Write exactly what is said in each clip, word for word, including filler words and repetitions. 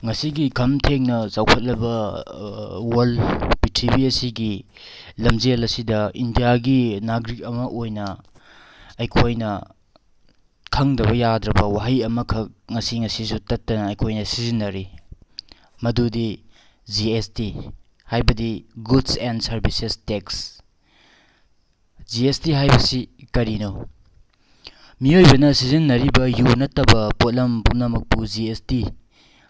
ꯉꯁꯤꯒꯤ ꯈꯝ ꯊꯦꯡꯅ ꯆꯥꯎꯈꯠꯂꯕ, ꯑ, ꯋꯥꯔꯜ, ꯄ꯭ꯔꯤꯊꯤꯕꯤ ꯑꯁꯤꯒꯤ ꯂꯝꯖꯦꯜ ꯑꯁꯤꯗ ꯏꯟꯗꯤꯌꯥꯒꯤ ꯅꯥꯒꯔꯤꯛ ꯑꯃ ꯑꯣꯏꯅ ꯑꯩꯈꯣꯏꯅ ꯈꯪꯗꯕ ꯌꯥꯗ꯭ꯔꯕ ꯋꯥꯍꯩ ꯑꯃꯈꯛ ꯉꯁꯤ ꯉꯁꯤꯁꯨ ꯇꯠꯇꯅ ꯑꯩꯈꯣꯏꯅ ꯁꯤꯖꯤꯟꯅꯔꯤ꯫ ꯃꯗꯨꯗꯤ ꯖꯤ ꯑꯦꯁ ꯇꯤ, ꯍꯥꯏꯕꯗꯤ Goods and Services Tax꯫ G S T ꯍꯥꯏꯕꯁꯤ ꯀꯔꯤꯅꯣ? ꯃꯤꯑꯣꯏꯕꯅ ꯁꯤꯖꯤꯟꯅꯔꯤꯕ ꯌꯨ ꯅꯠꯇꯕ ꯄꯣꯠꯂꯝ ꯄꯨꯝꯅꯃꯛꯄꯨ ꯖꯤ ꯑꯦꯁ ꯇꯤ,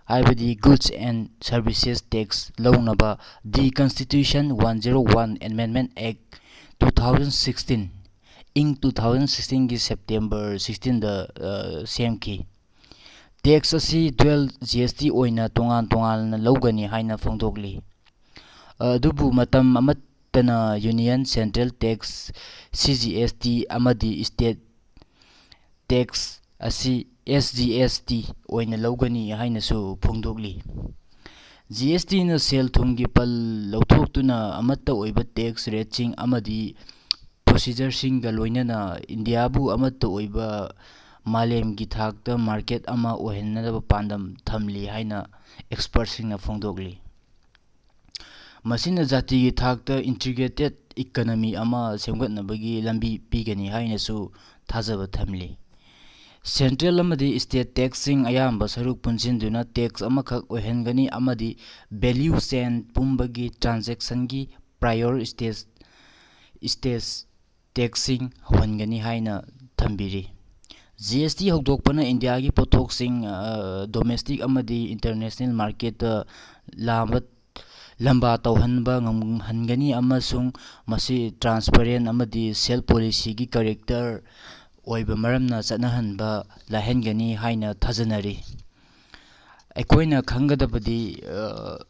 ꯍꯥꯏꯕꯗꯤ Goods and Services Tax ꯂꯧꯅꯕ The Constitution one zero one Amendment Act two thousand sixteen, ꯏꯪ two thousand sixteenꯒꯤ September sixteenꯗ, ꯑ, ꯁꯦꯝꯈꯤ꯫ Tax ꯑꯁꯤ dual G S T ꯑꯣꯏꯅ ꯇꯣꯉꯥꯟ ꯇꯣꯉꯥꯟꯅ ꯂꯧꯒꯅꯤ ꯍꯥꯏꯅ ꯐꯣꯡꯗꯣꯛꯂꯤ꯫ ꯑꯗꯨꯕꯨ ꯃꯇꯝ ꯑꯃꯠꯇꯅ Union Central Tax, C G S T, ꯑꯃꯗꯤ State Tax ꯑꯁꯤ S G S T ꯑꯣꯏꯅ ꯂꯧꯒꯅꯤ ꯍꯥꯏꯅꯁꯨ ꯐꯣꯡꯗꯣꯛꯂꯤ꯫ G S Tꯅ ꯁꯦꯜ ꯊꯨꯝꯒꯤ ꯄꯜ ꯂꯧꯊꯣꯛꯇꯨꯅ ꯑꯃꯠꯇ ꯑꯣꯏꯕ tax rateꯁꯤꯡ ꯑꯃꯗꯤ procedureꯁꯤꯡꯒ ꯂꯣꯏꯅꯅ ꯏꯟꯗꯤꯌꯥꯕꯨ ꯑꯃꯠꯇ ꯑꯣꯏꯕ ꯃꯥꯂꯦꯝꯒꯤ ꯊꯥꯛꯇ market ꯑꯃ ꯑꯣꯏꯍꯟꯅꯕ ꯄꯥꯟꯗꯝ ꯊꯝꯂꯤ ꯍꯥꯏꯅ expertꯁꯤꯡꯅ ꯐꯣꯡꯗꯣꯛꯂꯤ꯫ ꯃꯁꯤꯅ ꯖꯥꯇꯤꯒꯤ ꯊꯥꯛꯇ integrated economy ꯑꯃ ꯁꯦꯝꯒꯠꯅꯕꯒꯤ ꯂꯝꯕꯤ ꯄꯤꯒꯅꯤ ꯍꯥꯏꯅꯁꯨ ꯊꯥꯖꯕ ꯊꯝꯂꯤ꯫ Central ꯑꯃꯗꯤ state taxꯁꯤꯡ ꯑꯌꯥꯝꯕ ꯁꯔꯨꯛ ꯄꯨꯟꯁꯤꯟꯗꯨꯅ tax ꯑꯃꯈꯛ ꯑꯣꯏꯍꯟꯒꯅꯤ ꯑꯃꯗꯤ value chain ꯄꯨꯝꯕꯒꯤ transactionꯒꯤ prior stage, stage taxꯁꯤꯡ ꯍꯧꯍꯟꯒꯅꯤ ꯍꯥꯏꯅ ꯊꯝꯕꯤꯔꯤ꯫ G S T ꯍꯧꯗꯣꯛꯄꯅ ꯏꯟꯗꯤꯌꯥꯒꯤ ꯄꯣꯠꯊꯣꯛꯁꯤꯡ, ꯑ, domestic ꯑꯃꯗꯤ international marketꯇ ꯂꯥꯝꯕ, ꯂꯝꯕꯥ ꯇꯧꯍꯟꯕ ꯉꯝꯍꯟꯒꯅꯤ ꯑꯃꯁꯨꯡ ꯃꯁꯤ transparent ꯑꯃꯗꯤ self policyꯒꯤ character ꯑꯣꯏꯕ ꯃꯔꯝꯅ ꯆꯠꯅꯍꯟꯕ ꯂꯥꯏꯍꯟꯒꯅꯤ ꯍꯥꯏꯅ ꯊꯥꯖꯅꯔꯤ꯫ ꯑꯩꯈꯣꯏꯅ ꯈꯪꯒꯗꯕꯗꯤ, ꯑ,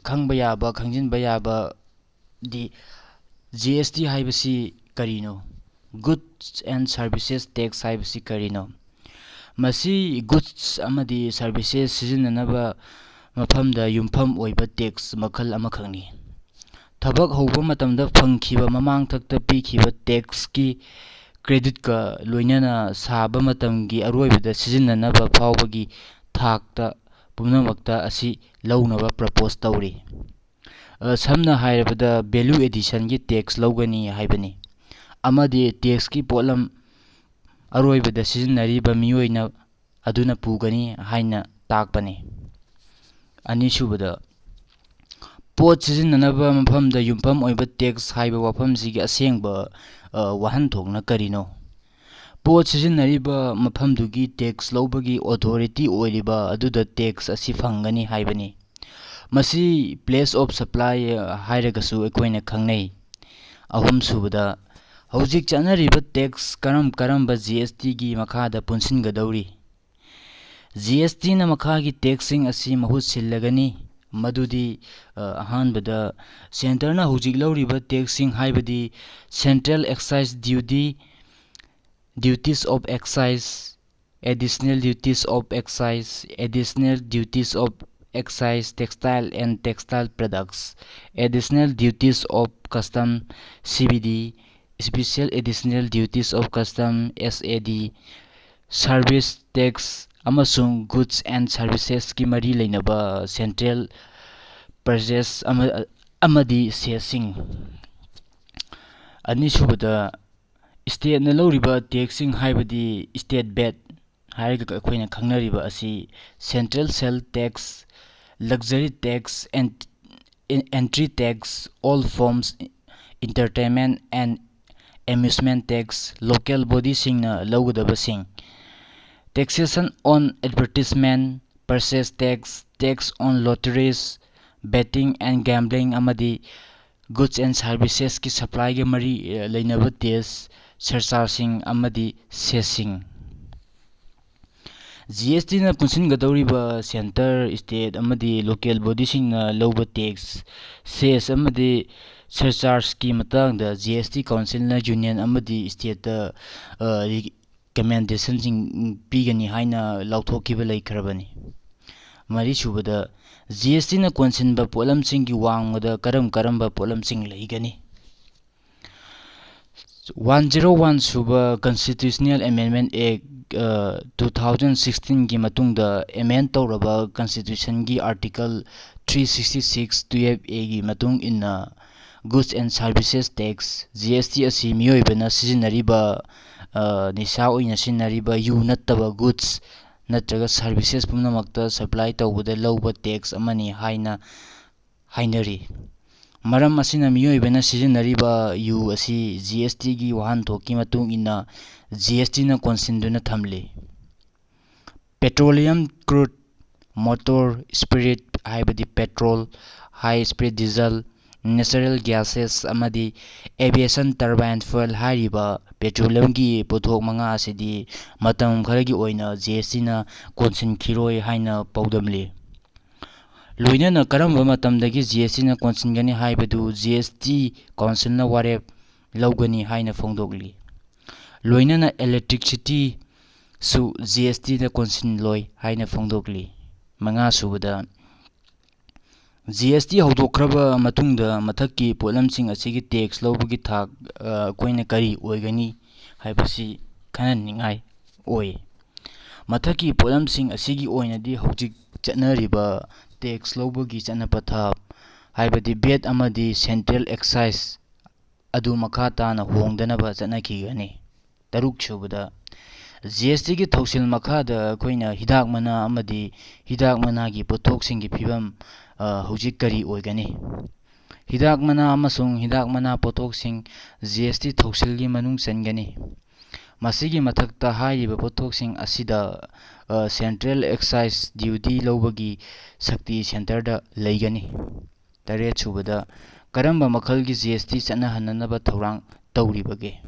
ꯈꯪꯕ ꯌꯥꯕ, ꯈꯪꯖꯤꯟꯕ ꯌꯥꯕꯗꯤ G S T ꯍꯥꯏꯕꯁꯤ ꯀꯔꯤꯅꯣ? Goods and Services Tax ꯍꯥꯏꯕꯁꯤ ꯀꯔꯤꯅꯣ? ꯃꯁꯤ goods ꯑꯃꯗꯤ services ꯁꯤꯖꯤꯟꯅꯅꯕ ꯃꯐꯝꯗ ꯌꯨꯝꯐꯝ ꯑꯣꯏꯕ tax ꯃꯈꯜ ꯑꯃꯈꯛꯅꯤ꯫ ꯊꯕꯛ ꯍꯧꯕ ꯃꯇꯝꯗ ꯐꯪꯈꯤꯕ ꯃꯃꯥꯡꯊꯛꯇ ꯄꯤꯈꯤꯕ taxꯀꯤ creditꯀ ꯂꯣꯏꯅꯅ ꯁꯥꯕ ꯃꯇꯝꯒꯤ ꯑꯔꯣꯏꯕꯗ ꯁꯤꯖꯤꯟꯅꯅꯕ ꯐꯥꯎꯕꯒꯤ ꯊꯥꯛꯇ ꯄꯨꯝꯅꯃꯛꯇ ꯑꯁꯤ ꯂꯧꯅꯕ ꯄ꯭ꯔꯄꯣꯁ ꯇꯧꯔꯤ꯫ ꯑ, ꯁꯝꯅ ꯍꯥꯏꯔꯕꯗ, ꯚꯦꯂꯨ ꯑꯦꯗꯤꯁꯟꯒꯤ ꯇꯦꯛꯁ ꯂꯧꯒꯅꯤ ꯍꯥꯏꯕꯅꯤ, ꯑꯃꯗꯤ ꯇꯦꯛꯁꯀꯤ ꯄꯣꯠꯂꯝ ꯑꯔꯣꯏꯕꯗ ꯁꯤꯖꯤꯟꯅꯔꯤꯕ ꯃꯤꯑꯣꯏꯅ ꯑꯗꯨꯅ ꯄꯨꯒꯅꯤ ꯍꯥꯏꯅ ꯇꯥꯛꯄꯅꯤ꯫ ꯑꯅꯤꯁꯨꯕꯗ, ꯄꯣꯠ ꯁꯤꯖꯤꯟꯅꯅꯕ ꯃꯐꯝꯗ ꯌꯨꯝꯐꯝ ꯑꯣꯏꯕ ꯇꯦꯛꯁ ꯍꯥꯏꯕ ꯋꯥꯐꯝꯁꯤꯒꯤ ꯑꯁꯦꯡꯕ, ꯑ, ꯋꯥꯍꯟꯊꯣꯛꯅ ꯀꯔꯤꯅꯣ? ꯄꯣꯠ ꯁꯤꯖꯤꯟꯅꯔꯤꯕ ꯃꯐꯝꯗꯨꯒꯤ ꯇꯦꯛꯁ ꯂꯧꯕꯒꯤ ꯑꯣꯊꯣꯔꯤꯇꯤ ꯑꯣꯏꯔꯤꯕ ꯑꯗꯨꯗ ꯇꯦꯛꯁ ꯑꯁꯤ ꯐꯪꯒꯅꯤ ꯍꯥꯏꯕꯅꯤ꯫ ꯃꯁꯤ place of supply ꯍꯥꯏꯔꯒꯁꯨ ꯑꯩꯈꯣꯏꯅ ꯈꯪꯅꯩ꯫ ꯑꯍꯨꯝꯁꯨꯕꯗ, ꯍꯧꯖꯤꯛ ꯆꯠꯅꯔꯤꯕ ꯇꯦꯛꯁ ꯀꯔꯝ ꯀꯔꯝꯕ ꯖꯤ ꯑꯦꯁ ꯇꯤꯒꯤ ꯃꯈꯥꯗ ꯄꯨꯟꯁꯤꯟꯒꯗꯧꯔꯤ? ꯖꯤ ꯑꯦꯁ ꯇꯤꯅ ꯃꯈꯥꯒꯤ ꯇꯦꯛꯁꯁꯤꯡ ꯑꯁꯤ ꯃꯍꯨꯠ ꯁꯤꯜꯂꯒꯅꯤ, ꯃꯗꯨꯗꯤ, ꯑ, ꯑꯍꯥꯟꯕꯗ, ꯁꯦꯟꯇꯔꯅ ꯍꯧꯖꯤꯛ ꯂꯧꯔꯤꯕ ꯇꯦꯛꯁꯁꯤꯡ, ꯍꯥꯏꯕꯗꯤ Central Excise Duty, Duties of Excise, Additional Duties of Excise, Additional Duties of Excise, Textile and Textile Products, Additional Duties of Custom, C B D, Special Additional Duties of Custom, S A D, Service Tax ꯑꯃꯁꯨꯡ Goods and Servicesꯀꯤ ꯃꯔꯤ ꯂꯩꯅꯕ Central Purchase ꯑꯃ-, ꯑꯃꯗꯤ Cessꯁꯤꯡ꯫ ꯑꯅꯤꯁꯨꯕꯗ, stateꯅ ꯂꯧꯔꯤꯕ taxꯁꯤꯡ, ꯍꯥꯏꯕꯗꯤ state VAT ꯍꯥꯏꯔꯒ ꯑꯩꯈꯣꯏꯅ ꯈꯪꯅꯔꯤꯕ ꯑꯁꯤ Central Sale Tax, Luxury Tax, and Entry Tax, All Forms Entertainment and Amusement Tax, local bodyꯁꯤꯡꯅ ꯂꯧꯒꯗꯕꯁꯤꯡ, Taxation on Advertisement, Purchase Tax, Tax on Lotteries, Betting and Gambling ꯑꯃꯗꯤ Goods and Servicesꯀꯤ supplyꯒ ꯃꯔꯤ, ꯑ, ꯂꯩꯅꯕ tax, surchargeꯁꯤꯡ ꯑꯃꯗꯤ cessꯁꯤꯡ꯫ G ꯑꯦꯁ ꯇꯤꯅ ꯄꯨꯟꯁꯤꯟꯒꯗꯧꯔꯤꯕ centre, state ꯑꯃꯗꯤ local bodyꯁꯤꯡꯅ ꯂꯧꯕ tax, cess ꯑꯃꯗꯤ surchargeꯀꯤ ꯃꯇꯥꯡꯗ G S T Councilꯅ union ꯑꯃꯗꯤ stateꯇ, ꯑ, ꯔꯤ-, recommendationꯁꯤꯡ ꯄꯤꯒꯅꯤ ꯍꯥꯏꯅ ꯂꯥꯎꯊꯣꯛꯈꯤꯕ ꯂꯩꯈ꯭ꯔꯕꯅꯤ꯫ ꯃꯔꯤꯁꯨꯕꯗ, G S Tꯅ ꯀꯣꯟꯁꯤꯟꯕ ꯄꯣꯠꯂꯝꯁꯤꯡꯒꯤ ꯋꯥꯡꯃꯗ ꯀꯔꯝ ꯀꯔꯝꯕ ꯄꯣꯠꯂꯝꯁꯤꯡ ꯂꯩꯒꯅꯤ? One zero one ꯁꯨꯕ Constitutional Amendment Act, ꯑ, two thousand sixteen ꯒꯤ ꯃꯇꯨꯡꯗ amend ꯇꯧꯔꯕ Constitution ꯒꯤ Article three sixty six twelve A ꯒꯤ ꯃꯇꯨꯡ ꯏꯟꯅ Goods and Services Tax, G S T, ꯑꯁꯤ ꯃꯤꯑꯣꯏꯕꯅ ꯁꯤꯖꯤꯟꯅꯔꯤꯕ, ꯑ, ꯅꯤꯁꯥ ꯑꯣꯏꯅ ꯁꯤꯖꯤꯟꯅꯔꯤꯕ ꯌꯨ ꯅꯠꯇꯕ goods ꯅꯠꯇ꯭ꯔꯒ services ꯄꯨꯝꯅꯃꯛꯇ supply ꯇꯧꯕꯗ ꯂꯧꯕ tax ꯑꯃꯅꯤ ꯍꯥꯏꯅ ꯍꯥꯏꯅꯔꯤ꯫ ꯃꯔꯝ ꯑꯁꯤꯅ ꯃꯤꯑꯣꯏꯕꯅ ꯁꯤꯖꯤꯟꯅꯔꯤꯕ ꯌꯨ ꯑꯁꯤ G S T ꯒꯤ ꯋꯥꯍꯟꯊꯣꯛꯀꯤ ꯃꯇꯨꯡ ꯏꯟꯅ G S T ꯅ ꯀꯣꯟꯁꯤꯟꯗꯨꯅ ꯊꯝꯂꯤ꯫ Petroleum crude, motor spirit ꯍꯥꯏꯕꯗꯤ petrol, high speed diesel, natural gases ꯑꯃꯗꯤ aviation turbine fuel ꯍꯥꯏꯔꯤꯕ petroleum ꯒꯤ ꯄꯣꯠꯊꯣꯛ ꯃꯉꯥ ꯑꯁꯤꯗꯤ ꯃꯇꯝ ꯈꯔꯒꯤ ꯑꯣꯏꯅ G S T ꯅ ꯀꯣꯟꯁꯤꯟꯈꯤꯔꯣꯏ ꯍꯥꯏꯅ ꯄꯥꯎꯗꯝꯂꯤ꯫ ꯂꯣꯏꯅꯅ ꯀꯔꯝꯕ ꯃꯇꯝꯗꯒꯤ G S T ꯅ ꯀꯣꯟꯁꯤꯟꯒꯅꯤ ꯍꯥꯏꯕꯗꯨ G S T Council ꯅ ꯋꯥꯔꯦꯞ ꯂꯧꯒꯅꯤ ꯍꯥꯏꯅ ꯐꯣꯡꯗꯣꯛꯂꯤ꯫ ꯂꯣꯏꯅꯅ electricity ꯁꯨ G S T ꯗ ꯀꯣꯟꯁꯤꯟꯂꯣꯏ ꯍꯥꯏꯅ ꯐꯣꯡꯗꯣꯛꯂꯤ꯫ ꯃꯉꯥꯁꯨꯕꯗ, G S T ꯍꯧꯗꯣꯛꯈ꯭ꯔꯕ ꯃꯇꯨꯡꯗ ꯃꯊꯛꯀꯤ ꯄꯣꯠꯂꯝꯁꯤꯡ ꯑꯁꯤꯒꯤ tax ꯂꯧꯕꯒꯤ ꯊꯥꯛ, ꯑ, ꯑꯩꯈꯣꯏꯅ ꯀꯔꯤ ꯑꯣꯏꯒꯅꯤ ꯍꯥꯏꯕꯁꯤ ꯈꯟꯅꯅꯤꯡꯉꯥꯏ ꯑꯣꯏ꯫ ꯃꯊꯛꯀꯤ ꯄꯣꯠꯂꯝꯁꯤꯡ ꯑꯁꯤꯒꯤ ꯑꯣꯏꯅꯗꯤ ꯍꯧꯖꯤꯛ ꯆꯠꯅꯔꯤꯕ tax ꯂꯧꯕꯒꯤ ꯆꯠꯅ ꯄꯊꯥꯞ, ꯍꯥꯏꯕꯗꯤ VAT ꯑꯃꯗꯤ central excise ꯑꯗꯨ ꯃꯈꯥ ꯇꯥꯅ ꯍꯣꯡꯗꯅꯕ ꯆꯠꯅꯈꯤꯒꯅꯤ꯫ ꯇꯔꯨꯛꯁꯨꯕꯗ, G S T ꯒꯤ ꯊꯧꯁꯤꯜ ꯃꯈꯥꯗ ꯑꯩꯈꯣꯏꯅ ꯍꯤꯗꯥꯛ ꯃꯅꯥ ꯑꯃꯗꯤ ꯍꯤꯗꯥꯛ ꯃꯅꯥꯒꯤ ꯄꯣꯠꯊꯣꯛꯁꯤꯡꯒꯤ ꯐꯤꯕꯝ, ꯑ, ꯍꯧꯖꯤꯛ ꯀꯔꯤ ꯑꯣꯏꯒꯅꯤ? ꯍꯤꯗꯥꯛ ꯃꯅꯥ ꯑꯃꯁꯨꯡ ꯍꯤꯗꯥꯛ ꯃꯅꯥ ꯄꯣꯠꯊꯣꯛꯁꯤꯡ G S T ꯊꯧꯁꯤꯜꯒꯤ ꯃꯅꯨꯡ ꯆꯟꯒꯅꯤ꯫ ꯃꯁꯤꯒꯤ ꯃꯊꯛꯇ ꯍꯥꯏꯔꯤꯕ ꯄꯣꯠꯊꯣꯛꯁꯤꯡ ꯑꯁꯤꯗ, ꯑ, central excise duty ꯂꯧꯕꯒꯤ ꯁꯛꯇꯤ centre ꯗ ꯂꯩꯒꯅꯤ꯫ ꯇꯔꯦꯠꯁꯨꯕꯗ, ꯀꯔꯝꯕ ꯃꯈꯜꯒꯤ G S T ꯆꯠꯅꯍꯟꯅꯅꯕ ꯊꯧꯔꯥꯡ ꯇꯧꯔꯤꯕꯒꯦ?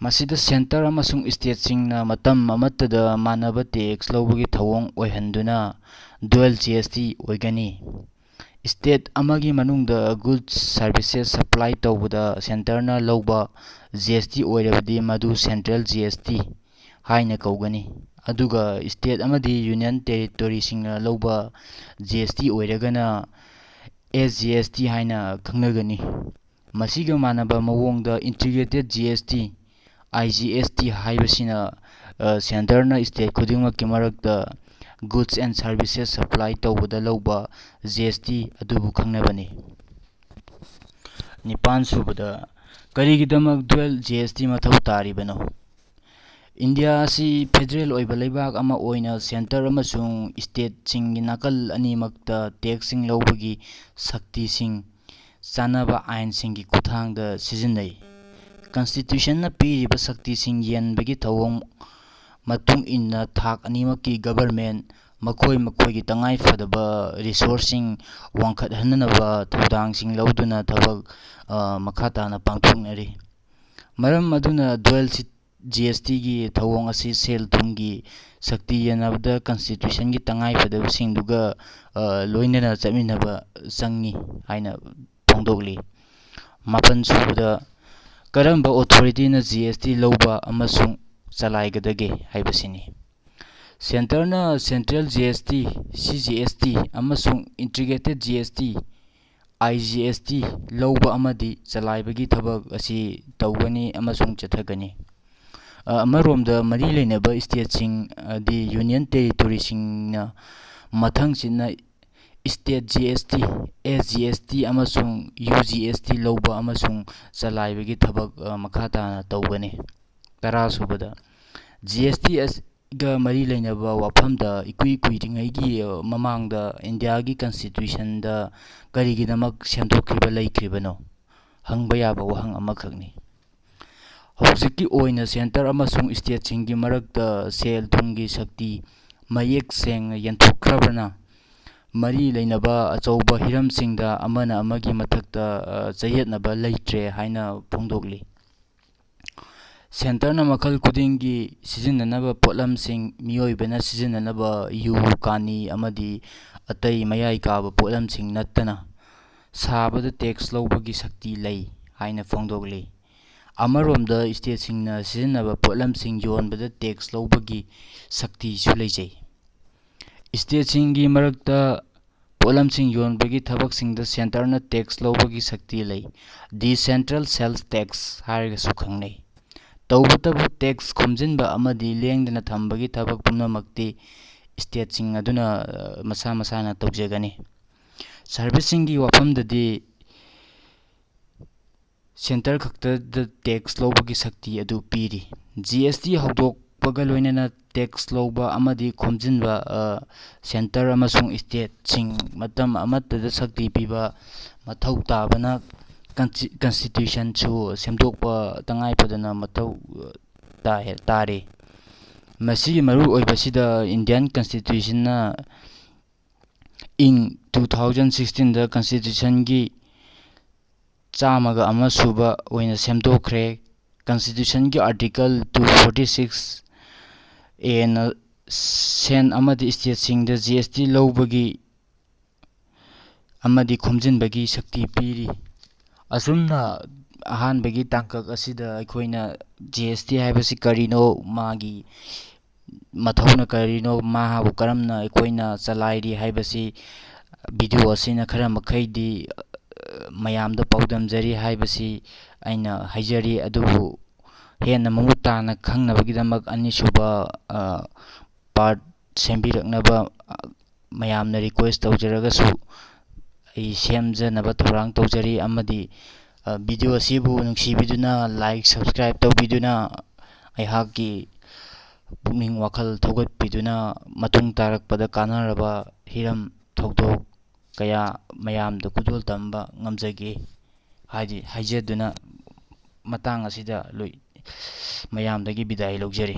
ꯃꯁꯤꯗ centre ꯑꯃꯁꯨꯡ state ꯁꯤꯡꯅ ꯃꯇꯝ ꯑꯃꯠꯇꯗ ꯃꯥꯟꯅꯕ tax ꯂꯧꯕꯒꯤ ꯊꯧꯑꯣꯡ ꯑꯣꯏꯍꯟꯗꯨꯅ dual G S T ꯑꯣꯏꯒꯅꯤ꯫ State ꯑꯃꯒꯤ ꯃꯅꯨꯡꯗ goods services supply ꯇꯧꯕꯗ centre ꯅ ꯂꯧꯕ G S T ꯑꯣꯏꯔꯕꯗꯤ ꯃꯗꯨ central G S T ꯍꯥꯏꯅ ꯀꯧꯒꯅꯤ꯫ ꯑꯗꯨꯒ state ꯑꯃꯗꯤ union territory ꯁꯤꯡꯅ ꯂꯧꯕ G S T ꯑꯣꯏꯔꯒꯅ S G S T ꯍꯥꯏꯅ ꯈꯪꯅꯒꯅꯤ꯫ ꯃꯁꯤꯒ ꯃꯥꯟꯅꯕ ꯃꯑꯣꯡꯗ Integrated G S T, I G S T ꯍꯥꯏꯕꯁꯤꯅ, ꯑ, centreꯅ state ꯈꯨꯗꯤꯡꯃꯛꯀꯤ ꯃꯔꯛꯇ goods and services supply ꯇꯧꯕꯗ ꯂꯧꯕ G S T ꯑꯗꯨꯕꯨ ꯈꯪꯅꯕꯅꯤ꯫ ꯅꯤꯄꯥꯟ ꯁꯨꯕꯗ, ꯀꯔꯤꯒꯤꯗꯃꯛ dual G S T ꯃꯊꯧ ꯇꯥꯔꯤꯕꯅꯣ? ꯏꯟꯗꯤꯌꯥ ꯑꯁꯤ federal ꯑꯣꯏꯕ ꯂꯩꯕꯥꯛ ꯑꯃ ꯑꯣꯏꯅ centre ꯑꯃꯁꯨꯡ stateꯁꯤꯡꯒꯤ ꯅꯥꯀꯜ ꯑꯅꯤꯃꯛꯇ taxꯁꯤꯡ ꯂꯧꯕꯒꯤ ꯁꯛꯇꯤꯁꯤꯡ ꯆꯥꯟꯅꯕ ꯑꯥꯏꯟꯁꯤꯡꯒꯤ ꯈꯨꯠꯊꯥꯡꯗ ꯁꯤꯖꯤꯟꯅꯩ꯫ Constitutionꯅ ꯄꯤꯔꯤꯕ ꯁꯛꯇꯤꯁꯤꯡ ꯌꯦꯟꯕꯒꯤ ꯊꯧꯑꯣꯡ ꯃꯇꯨꯡ ꯏꯟꯅ ꯊꯥꯛ ꯑꯅꯤꯃꯛꯀꯤ government ꯃꯈꯣꯏ ꯃꯈꯣꯏꯒꯤ ꯇꯉꯥꯏ ꯐꯗꯕ resourceꯁꯤꯡ ꯋꯥꯡꯈꯠꯍꯟꯅꯅꯕ ꯊꯧꯗꯥꯡꯁꯤꯡ ꯂꯧꯗꯨꯅ ꯊꯕꯛ, ꯑ, ꯃꯈꯥ ꯇꯥꯅ ꯄꯥꯡꯊꯣꯛꯅꯔꯤ꯫ ꯃꯔꯝ ꯑꯗꯨꯅ dual G S Tꯒꯤ ꯊꯧꯑꯣꯡ ꯑꯁꯤ ꯁꯦꯜ ꯊꯨꯝꯒꯤ ꯁꯛꯇꯤ ꯌꯦꯟꯅꯕꯗ Constitutionꯒꯤ ꯇꯉꯥꯏ ꯐꯗꯕꯁꯤꯡꯗꯨꯒ, ꯑ, ꯂꯣꯏꯅꯅ ꯆꯠꯃꯤꯟꯅꯕ ꯆꯪꯏ ꯍꯥꯏꯅ ꯐꯣꯡꯗꯣꯛꯂꯤ꯫ ꯃꯥꯄꯟ ꯁꯨꯕꯗ, ꯀꯔꯝꯕ authorityꯅ G S T ꯂꯧꯕ ꯑꯃꯁꯨꯡ ꯆꯂꯥꯏꯒꯗꯒꯦ ꯍꯥꯏꯕꯁꯤꯅꯤ꯫ Centreꯅ central G S T, C G S T, ꯑꯃꯁꯨꯡ Integrated G S T, I G S T ꯂꯧꯕ ꯑꯃꯗꯤ ꯆꯂꯥꯏꯕꯒꯤ ꯊꯕꯛ ꯑꯁꯤ ꯇꯧꯒꯅꯤ ꯑꯃꯁꯨꯡ ꯆꯠꯊꯒꯅꯤ꯫ ꯑ, ꯑꯃꯔꯣꯝꯗ ꯃꯔꯤ ꯂꯩꯅꯕ stateꯁꯤꯡ, ꯑꯗꯤ union territoryꯁꯤꯡꯅ ꯃꯊꯪ ꯆꯤꯠꯅ state G S T, S G S T ꯑꯃꯁꯨꯡ U G S T ꯂꯧꯕ ꯑꯃꯁꯨꯡ ꯆꯂꯥꯏꯕꯒꯤ ꯊꯕꯛ, ꯑ, ꯃꯈꯥ ꯇꯥꯅ ꯇꯧꯒꯅꯤ꯫ ꯇꯔꯥ ꯁꯨꯕꯗ, G S T ꯑꯁꯤꯒ ꯃꯔꯤ ꯂꯩꯅꯕ ꯋꯥꯐꯝꯗ ꯏꯀꯨꯏ ꯀꯨꯏꯗ꯭ꯔꯤꯉꯩꯒꯤ, ꯑ, ꯃꯃꯥꯡꯗ ꯏꯟꯗꯤꯌꯥꯒꯤ Constitutionꯗ ꯀꯔꯤꯒꯤꯗꯃꯛ ꯁꯦꯝꯗꯣꯛꯈꯤꯕ ꯂꯩꯈ꯭ꯔꯤꯕꯅꯣ? ꯍꯪꯕ ꯌꯥꯕ ꯋꯥꯍꯪ ꯑꯃꯈꯛꯅꯤ꯫ ꯍꯧꯖꯤꯛꯀꯤ ꯑꯣꯏꯅ centre ꯑꯃꯁꯨꯡ stateꯁꯤꯡꯒꯤ ꯃꯔꯛꯇ ꯁꯦꯜ ꯊꯨꯝꯒꯤ ꯁꯛꯇꯤ ꯃꯌꯦꯛ ꯁꯦꯡꯅ ꯌꯦꯟꯊꯣꯛꯈ꯭ꯔꯕꯅ, ꯃꯔꯤ ꯂꯩꯅꯕ ꯑꯆꯧꯕ ꯍꯤꯔꯝꯁꯤꯡꯗ ꯑꯃꯅ ꯑꯃꯒꯤ ꯃꯊꯛꯇ, ꯑ, ꯆꯌꯦꯠꯅꯕ ꯂꯩꯇ꯭ꯔꯦ ꯍꯥꯏꯅ ꯐꯣꯡꯗꯣꯛꯂꯤ꯫ Centreꯅ ꯃꯈꯜ ꯈꯨꯗꯤꯡꯒꯤ ꯁꯤꯖꯤꯟꯅꯅꯕ ꯄꯣꯠꯂꯝꯁꯤꯡ, ꯃꯤꯑꯣꯏꯕꯅ ꯁꯤꯖꯤꯟꯅꯅꯕ ꯌꯨ, ꯀꯥꯅꯤ ꯑꯃꯗꯤ ꯑꯇꯩ ꯃꯌꯥꯏ ꯀꯥꯕ ꯄꯣꯠꯂꯝꯁꯤꯡ ꯅꯠꯇꯅ, ꯁꯥꯕꯗ tax ꯂꯧꯕꯒꯤ ꯁꯛꯇꯤ ꯂꯩ ꯍꯥꯏꯅ ꯐꯣꯡꯗꯣꯛꯂꯤ꯫ ꯑꯃꯔꯣꯝꯗ stateꯁꯤꯡꯅ ꯁꯤꯖꯤꯟꯅꯕ ꯄꯣꯠꯂꯝꯁꯤꯡ ꯌꯣꯟꯕꯗ tax ꯂꯧꯕꯒꯤ ꯁꯛꯇꯤꯁꯨ ꯂꯩꯖꯩ꯫ Stateꯁꯤꯡꯒꯤ ꯃꯔꯛꯇ ꯄꯣꯠꯂꯝꯁꯤꯡ ꯌꯣꯟꯕꯒꯤ ꯊꯕꯛꯁꯤꯡꯗ centreꯅ tax ꯂꯧꯕꯒꯤ ꯁꯛꯇꯤ ꯂꯩ꯫ Decentral sales tax ꯍꯥꯏꯔꯒꯁꯨ ꯈꯪꯅꯩ꯫ ꯇꯧꯕꯇꯕꯨ, tax ꯈꯣꯝꯖꯤꯟꯕ ꯑꯃꯗꯤ ꯂꯦꯡꯗꯅ ꯊꯝꯕꯒꯤ ꯊꯕꯛ ꯄꯨꯝꯅꯃꯛꯇꯤ stateꯁꯤꯡ ꯑꯗꯨꯅ, ꯑ, ꯃꯁꯥ ꯃꯁꯥꯅ ꯇꯧꯖꯒꯅꯤ꯫ Serviceꯁꯤꯡꯒꯤ ꯋꯥꯐꯝꯗꯗꯤ centre ꯈꯛꯇꯗ tax ꯂꯧꯕꯒꯤ ꯁꯛꯇꯤ ꯑꯗꯨ ꯄꯤꯔꯤ꯫ GST ꯍꯧꯗꯣꯛꯄꯒ ꯂꯣꯏꯅꯅ tax ꯂꯧꯕ ꯑꯃꯗꯤ ꯈꯣꯝꯖꯤꯟꯕ, ꯑ, centre ꯑꯃꯁꯨꯡ stateꯁꯤꯡ ꯃꯇꯝ ꯑꯃꯠꯇꯗ ꯁꯛꯇꯤ ꯄꯤꯕ ꯃꯊꯧ ꯇꯥꯕꯅ consti-, constitutionꯁꯨ ꯁꯦꯝꯗꯣꯛꯄ ꯇꯉꯥꯏ ꯐꯗꯅ ꯃꯊꯧ, ꯑ, ꯇꯥꯏ-, ꯇꯥꯔꯤ꯫ ꯃꯁꯤꯒꯤ ꯃꯔꯨ ꯑꯣꯏꯕꯁꯤꯗ Indian constitutionꯅ ꯏꯪ two thousand sixteenꯗ constitutionꯒꯤ ꯆꯥꯝꯃꯒ ꯑꯃ ꯁꯨꯕ ꯑꯣꯏꯅ ꯁꯦꯝꯗꯣꯛꯈ꯭ꯔꯦ꯫ Constitutionꯒꯤ article two forty six Aꯅ ꯁꯦꯟ ꯑꯃꯗꯤ stateꯁꯤꯡꯗ GST ꯂꯧꯕꯒꯤ ꯑꯃꯗꯤ ꯈꯣꯝꯖꯤꯟꯕꯒꯤ ꯁꯛꯇꯤ ꯄꯤꯔꯤ꯫ ꯑꯁꯨꯝꯅ ꯑꯍꯥꯟꯕꯒꯤ ꯇꯥꯡꯀꯛ ꯑꯁꯤꯗ ꯑꯩꯈꯣꯏꯅ GST ꯍꯥꯏꯕꯁꯤ ꯀꯔꯤꯅꯣ, ꯃꯥꯒꯤ ꯃꯊꯧꯅ ꯀꯔꯤꯅꯣ, ꯃꯥꯕꯨ ꯀꯔꯝꯅ ꯑꯩꯈꯣꯏꯅ ꯆꯂꯥꯏꯔꯤ ꯍꯥꯏꯕꯁꯤ video ꯑꯁꯤꯅ ꯈꯔ ꯃꯈꯩꯗꯤ, ꯑ, ꯃꯌꯥꯝꯗ ꯄꯥꯎꯗꯝꯖꯔꯤ ꯍꯥꯏꯕꯁꯤ ꯑꯩꯅ ꯍꯥꯏꯖꯔꯤ꯫ ꯑꯗꯨꯕꯨ ꯍꯦꯟꯅ ꯃꯃꯨꯠ ꯇꯥꯅ ꯈꯪꯅꯕꯒꯤꯗꯃꯛ ꯑꯅꯤꯁꯨꯕ, ꯑ, part ꯁꯦꯝꯕꯤꯔꯛꯅꯕ, ꯑ, ꯃꯌꯥꯝꯅ request ꯇꯧꯖꯔꯒꯁꯨ ꯑꯩ ꯁꯦꯝꯖꯅꯕ ꯊꯧꯔꯥꯡ ꯇꯧꯖꯔꯤ꯫ ꯑꯃꯗꯤ, ꯑ, video ꯑꯁꯤꯕꯨ ꯅꯨꯡꯁꯤꯕꯤꯗꯨꯅ like, subscribe ꯇꯧꯕꯤꯗꯨꯅ ꯑꯩꯍꯥꯛꯀꯤ ꯄꯨꯛꯅꯤꯡ ꯋꯥꯈꯜ ꯊꯧꯒꯠꯄꯤꯗꯨꯅ ꯃꯇꯨꯡ ꯇꯥꯔꯛꯄꯗ ꯀꯥꯟꯅꯔꯕ ꯍꯤꯔꯝ ꯊꯧꯗꯣꯛ ꯀꯌꯥ ꯃꯌꯥꯝꯗ ꯈꯨꯗꯣꯜ ꯇꯝꯕ ꯉꯝꯖꯒꯦ ꯍꯥꯏꯗꯤ ꯍꯥꯏꯖꯗꯨꯅ ꯃꯇꯥꯡ ꯑꯁꯤꯗ ꯂꯣꯏ-, ꯃꯌꯥꯝꯗꯒꯤ ꯕꯤꯗꯥꯏ ꯂꯧꯖꯔꯤ꯫